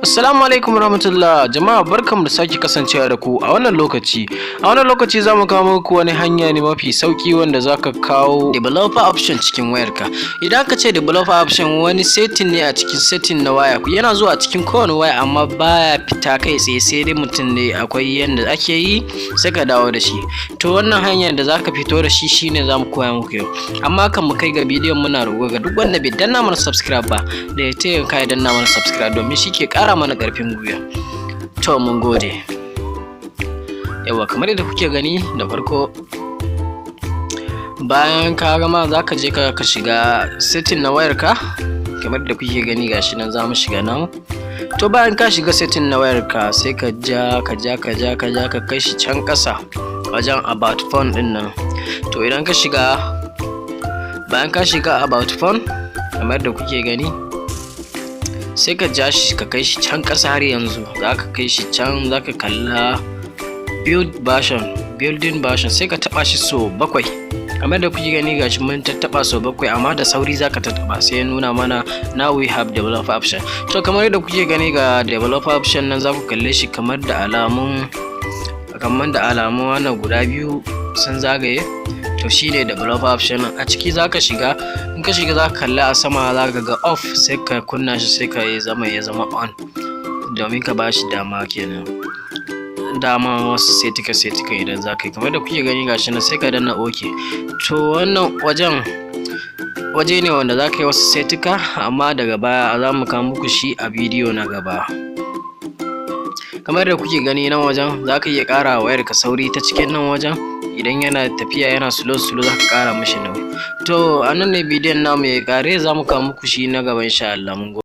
Assalamu alaikum warahmatullah. Jama'a, barkanmu da sake kasancewa da ku a wannan lokaci. A wannan lokaci za mu kawo muku wani hanya ne mafi sauki wanda za ka kawo developer option cikin wayarka. Idan ka ce developer option, wani setting ne a cikin setting na waya, yana zuwa cikin kowane waya amma baya fita kai tsaye, sai dai mutum ne akwai yanda ake yi sai ka dawo da shi. To, wannan hanyar da za ka fito da shi shine za mu koya muku yau. Amma kan mu kai ga bidiyon, muna roƙo ga duk wanda bai danna mana subscribe ba da ya taimaka ya danna mana subscribe, domin shi ke ƙara mana ƙarfin gwiwa. To, mun gode. Yawwa, kamar yadda kuke gani, da farko bayan ka gama, za ka je ka shiga setting na wayarka. Kamar yadda kuke gani, gashi nan za mu shiga nan. To, bayan ka shiga setting na wayarka, sai ka ja, ka ja, ka ja, ka ja, ka kai shi can ƙasa wajen about phone ɗin nan. To, idan ka shiga, bayan ka shiga about phone, kamar yadda kuke gani, sai ka ja shi ka kai shi can ƙasa. Har yanzu za ka kai shi can, za ka kalla build version, building version, sai ka taɓa shi so bakwai. Kamar da kuke gani, gashi mun tattaɓa so bakwai, amma da sauri za ka tattaɓa, sai ya nuna mana "Now we have developer option". To, kamar yadda kuke gani, ga developer option nan. Za ku kalle shi kamar da alamun wannan guda biyu sun zagaye. To, shine developer option. A ciki zaka shiga. In ka shiga, zaka kalla a sama, zaka ga off, sai ka kunna shi, sai ka yi zama ya zama on, domin ka bashi dama kenan, dama wasu setika setika idan zaka yi. Kamar da kuke gani, gashi nan, sai ka danna OK. To, wannan wajen waje ne wanda zaka yi wasu setika, amma daga baya za mu kawo muku shi a bidiyo na gaba. Kamar da kuke gani, nan wajen zaka iya ƙara wa wayarka sauri ta cikin nan wajen. Idan yana tafiya yana slow slow, zaka ƙara mishi nauyi. To, a nan ne bidiyon namu ya ƙare. Za mu kawo muku shi na gaba insha Allah. Mun gode.